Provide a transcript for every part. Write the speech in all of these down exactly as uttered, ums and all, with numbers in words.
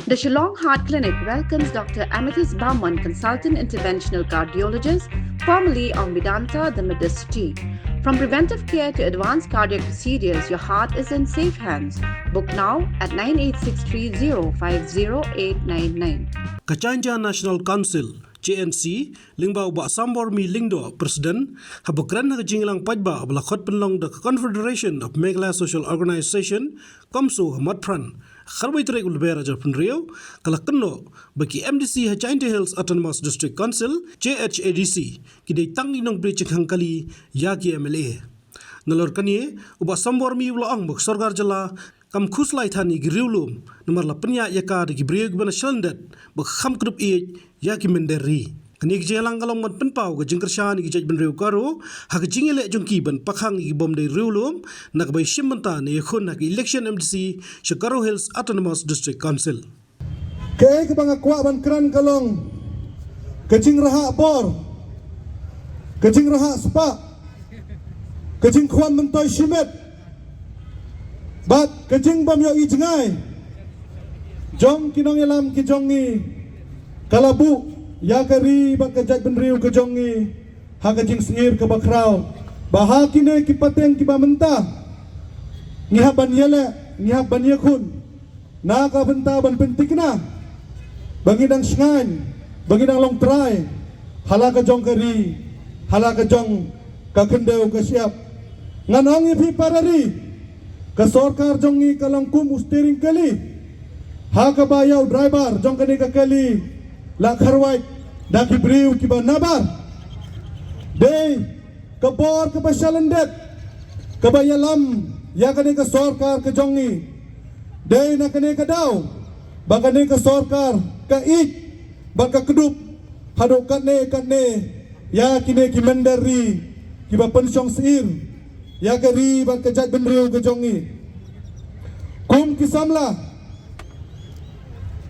The Shillong Heart Clinic welcomes Doctor Amethyst Barman, Consultant Interventional Cardiologist, formerly of Medanta, the Medicity. From preventive care to advanced cardiac procedures, your heart is in safe hands. Book now at nine eight six three zero five zero eight nine nine. Ka Jaintia National Council, J N C, lyngba u Bah Sambormi Lyngdoh, President, haba kren ha ka jingïalang paidbah ba la khot pynlong da ka Confederation of Meghalaya Social Organization, CoMSO, ha Motphran, khatwei tarik u Lber hajar phew, ka la kynnoh ba ki M D C ha Jaintia Hills Autonomous District Council, J H A D C, ki dei tang ki nongplie jingkhang kali ïa ki M L A. Nalor kane, u Bah Sambormi u la ong ba ka sorkar jylla kam khuslai than ïa ki riewlum, namar la pynïaid ïa ka da ki briew kiba na shlyndet, ba kham kdup ïeit ïa ki mynder ri. Kane ka jingïalang ka long ban pynpaw ka jingkyrshan ïa ki jaitbynriew Garo ha ka jingïaleh jong ki ban pakhang ïa ki bym dei riewlum, na kaba ïashim bynta ne ïakhun ha ka election M D C sha Garo Hills Autonomous District Council. Kaei kaba nga kwah ban kren ka long ka jingrhah bor, ka jingrhah spah, ka jingkhwan myntoi shimet, bad ka jingbym ïohi jngai jong ki nongïalam ki jong ngi, ka la buh ïa ka ri bad ka jaitbynriew ka jong ngi ha ka jingsngew kaba khraw, ba ha kine ki pateng kiba mynta ngi hap ban ïaleh, ngi hap ban ïakhun, na ka bynta ban pynthikna ba ngi dang shngaiñ, ba ngi dang long trai ha la ka jong ka ri, ha la ka jong ka khyndew ka shyiap. Ngan ong ïa phi para ri, ka sorkar jong ngi ka long kum u steering kali, ha kaba ïa u driver jong kane ka kali la kharwait da ki briew kiba nabar. Dei ka bor kaba shalyndet kaba ïalam ïa kane ka sorkar ka jong ngi. Dei na kane ka daw ba kane ka sorkar ka ïeit bad ka kdup haduh katne katne ïa kine ki mynder ri kiba pynshong syier ïa ka ri bad ka jaitbynriew ka jong ngi. Kum ki samla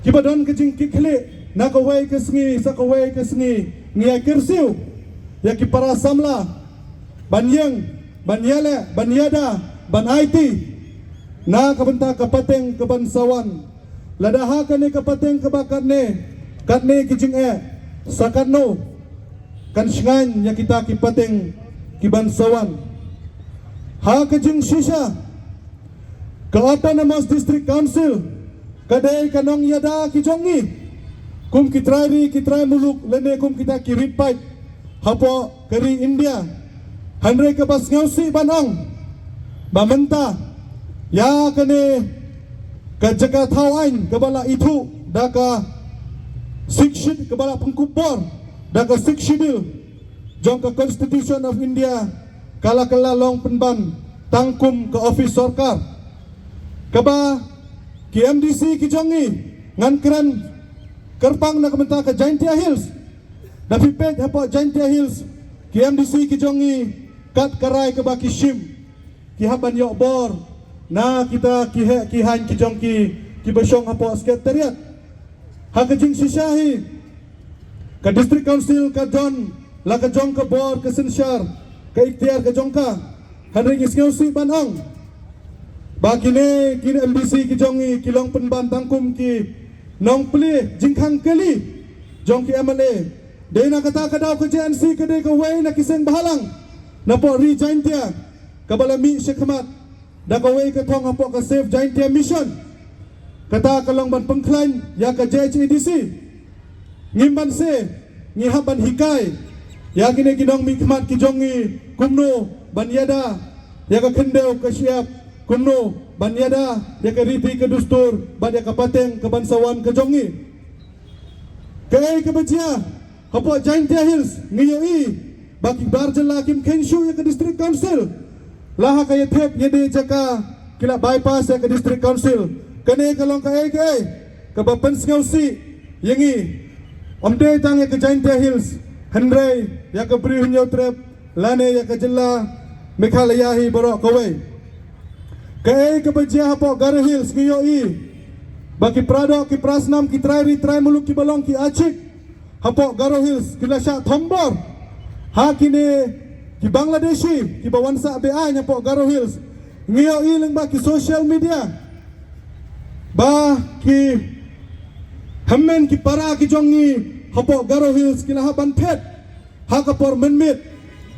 kiba don ka jingkitkhlieh na kawei ka sngi sha kawei ka sngi, ngi ïa kyrsiew ïa ki para samla ban ïeng, ban ïaleh, ban ïada, ban aiti na ka bynta ka pateng kaban sa wan. Lada ha kane ka pateng kaba katne, katne ki jingeh, sa katno kan shngaiñ ïa kita ki pateng kiban sa wan? Ha ka jingshisha, ka Autonomous District Council ka dei ka nongïada ki jong ngi kum ki trai ri, ki trai muluk, lane kum kita ki rit paid hapoh ka ri India. Hynrei kaba sngewsih ban ong ba mynta ïa kane ka jaka thaw aiñ kaba la ithuh da ka Sixth Schedule, kaba la pynkup bor da ka Sixth Schedule jong ka Constitution of India, ka la kylla long pynban tang kum ka office sorkar. Kaba ki M D C ki jong ngi, ngan kren kyrpang na ka bynta ka Jaintia Hills. Da phi peit hapoh Jaintia Hills, ki M D C ki jong ngi, kat ka rai kaba ki shim, ki hap ban ïoh bor na kita ki heh ki haiñ ki jong ki, kiba shong hapoh Secretariat. Ha ka jingshisha hi, ka District Council ka don la ka jong ka bor, ka synshar, ka iktiar ka jong ka. Hynrei ngi sngewsih ban ong ba kine, kine M D C ki jong ngi ki long pynban tang kum ki nongplie jingkhang kali jong ki M L A. Dei na kata ka daw ka J N C ka dei kawei na ki seng bhalang napoh ri Jaintia kaba la mih shakhmat da kawei ka thong hapoh ka Save Jaintia Mission. Kata ka long ban pynkhlaiñ ïa ka J H A D C. Ngim banse, ngi hap ban hikai ïa kine ki nongmihkhmat ki jong ngi kumno ban ïada ïa ka khyndew ka shyiap, kumno ban ïada ïa ka riti ka dustur bad ïa ka pateng kaban sa wan ka jong ngi. Kaei kaba jia hapoh Jaintia Hills, ngi ïohi ba ki bar jylla kim kheiñ shuh ïa ka District Council. La ha ka ïathep ïadei jaka ki la bypass ïa ka District Council. Kane ka long kaei kaei kaba pynsngewsih ïa ngi. Ym dei tang ïa ka Jaintia Hills, hynrei ïa ka Bri Hynñiewtrep lane ïa ka jylla Meghalaya hi baroh kawei. Kaei kaba jia hapoh Garo Hills, ngi ïohi ba ki paradoh, ki parasnam, ki trai ri trai muluk kiba long ki achik hapoh Garo Hills ki la shah thombor ha kine ki Bangladeshi kiba wan sah be-aiñ hapoh Garo Hills. Ngi ïohi lyngba ki social media ba ki Hynmen ki para ki jong ngi hapoh Garo Hills ki la hap ban phet ha ka por mynmiet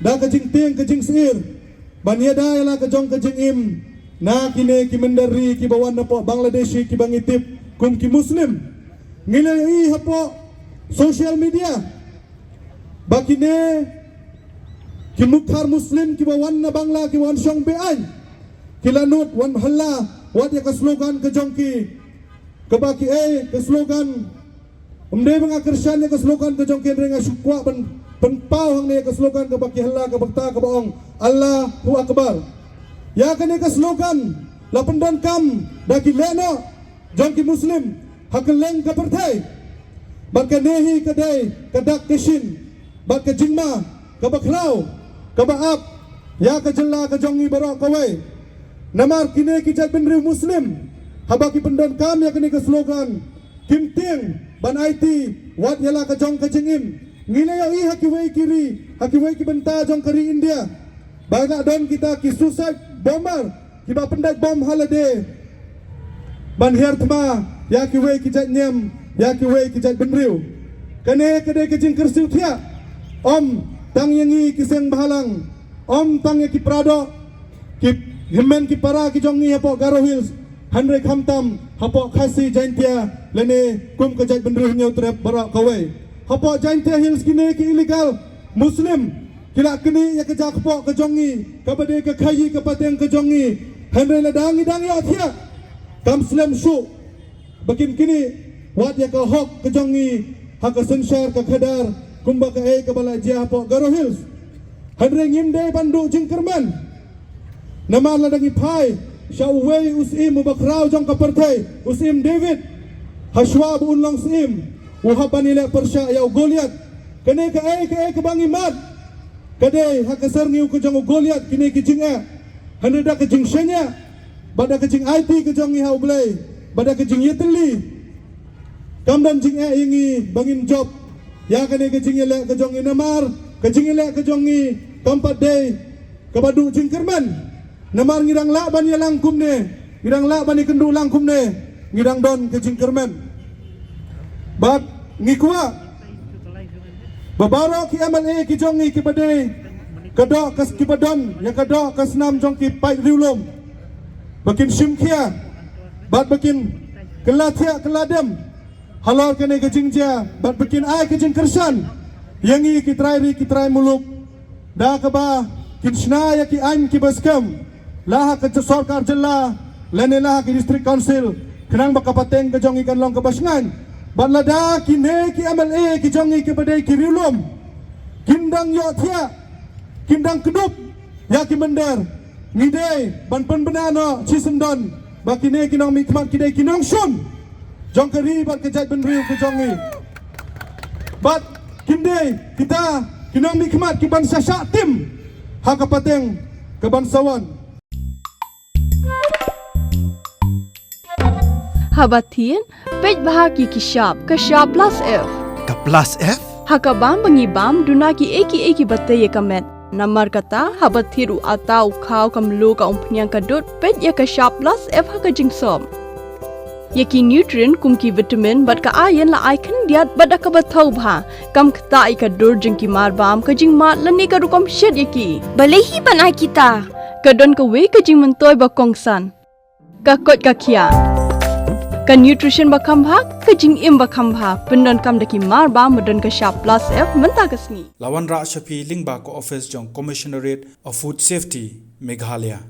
da ka jingtieng ka jingsyier ban ïada ïa la ka jong ka jingim na kine ki mynder ri kiba wan napoh Bangladeshi kiba ngi tip kum ki Muslim. Ngi la ïohi hapoh social media ba kine ki mukhar Muslim kiba wan na Bangla ki wan shong be-aiñ ki la nud wan halla wat ïa ka slogan ka jong ki kaba ki ei ka slogan. Ym dei ba nga kyrshan ïa ka slogan ka jong ki hynrei nga shu kwah ban pynpaw hangne ïa ka slogan kaba ki halla kaba kata kaba ong Allahu Akbar. Ïa kane ka slogan la pyndonkam da ki lehnoh jong ki Muslim ha kylleng ka pyrthei. Bad kane hi ka dei ka dak ka shin bad ka jingma kaba khraw kaba ap ïa ka jylla ka jong ngi baroh kawei. Namar kine ki jaitbynriew Muslim haba ki pyndonkam ïa kane ka slogan kim tieng ban aiti wat ïa la ka jong ka jingim. Ngi la ïohi ha kiwei ki ri ha kiwei ki bynta jong ka ri India ba la don kita ki suicide bomber kiba pyndait bom ha lade ban hiar thma ïa kiwei ki jait niam ïa kiwei ki jaitbynriew. Kane ka dei ka jingkyrsiew thiah ym tang ïa ngi ki seng bhalang ym tang ïa ki para doh ki hynmen ki para ki jong ngi hapoh Garo Hills hynrei khamtam hapoh Khasi Jaintia lane kum ka jaitbynriew Hynñiewtrep baroh kawei. Hapoh Jaintia Hills kine ki illegal Muslim ki la knieh ïa ka jaka kpoh ka jong ngi kaba dei ka khaïi ka pateng ka jong ngi. Hynrei lada ngi dang ïohthiah kam slem shuh ba kin knieh wat ïa ka hok ka jong ngi ha ka synshar ka khadar kumba kaei kaba la jia hapoh Garo Hills. Hynrei ngim dei ban duh jingkyrmen. Namar lada ngi phai sha uwei u syiem uba khraw jong ka pyrthei u syiem David ha shuwa ba un long syiem u hap ban ïaleh pyrshah ïa u Goliath. Kane kaei kaei kaba ngi mad ka dei ha ka syrngiew ka jong u Goliath kine ki jingeh hynrei da ka jingshaniah bad da ka jingaiti ka jong ngi ha U Blei bad da ka jingïatylli. Kam don jingeh ïa ngi ba ngin jop ïa kane ka jingïaleh ka jong ngi namar ka jingïaleh ka jong ngi kam pat dei kaba duh jingkyrmen. Namar ngi dang lah ban ïalang kumne ngi dang lah ban ïakynduh lang kumne ngi dang don ka jingkyrmen. Bad ngi kwah ba baroh ki M L A ki jong ngi kiba dei ka doh ka kiba don ïa ka doh ka snam jong ki paid riewlum ba kin shim khia bad ba kin kylla thiah kylla dem halor kane ka jingjia bad ba kin ai ka jingkyrshan ïa ngi ki trai ri ki trai muluk da kaba kin shna ïa ki aiñ kiba skhem la ha ka sorkar jylla lane la ha ki district council khnang ba ka pateng ka jong ngi kan long kaba shngaiñ. Bad lada kine ki M L A ki jong ngi kiba dei ki riewlum kin dang ïohthiah kin dang kdup ïa ki mynder ngi dei ban pynbna noh shisyndon ba kine ki nongmihkhmat ki dei ki nongshun jong ka ri bad ka jaitbynriew ka jong ngi. Bad kin dei kita ki nongmihkhmat ki ban sa shah tim ha ka pateng ka ban sa wan. Haba thied, peit bha ki ki shap, ka shap plus F. Ka plus F? Ha ka bam ba ngi bam, duna ki ei ki ei kiba tei ïa ka met. Namar kata, haba thied u atta u khaw ka mluh ka umphniang ka dud, peit ïa ka shap plus F ha ka jingsop. Ïa ki nutrient kum ki vitamin bad ka iron la ai khyndiat bad da kaba thaw bha. Kam ktah ïa ka dur jong ki mar bam, ka jingmad lane ka rukom shet ïa ki. Balei hi ban ai kita? Ka don kawei ka jingmyntoi ba kongsan. Ka koit ka khiah. Ka nutrition ba kham bha, ka jingim ba kham bha. Pyndonkam da ki mar bam ba don ka shap plus F mynta ka sngi. La wanrah sha phi lyngba ka office jong Commissionerate of Food Safety, Meghalaya.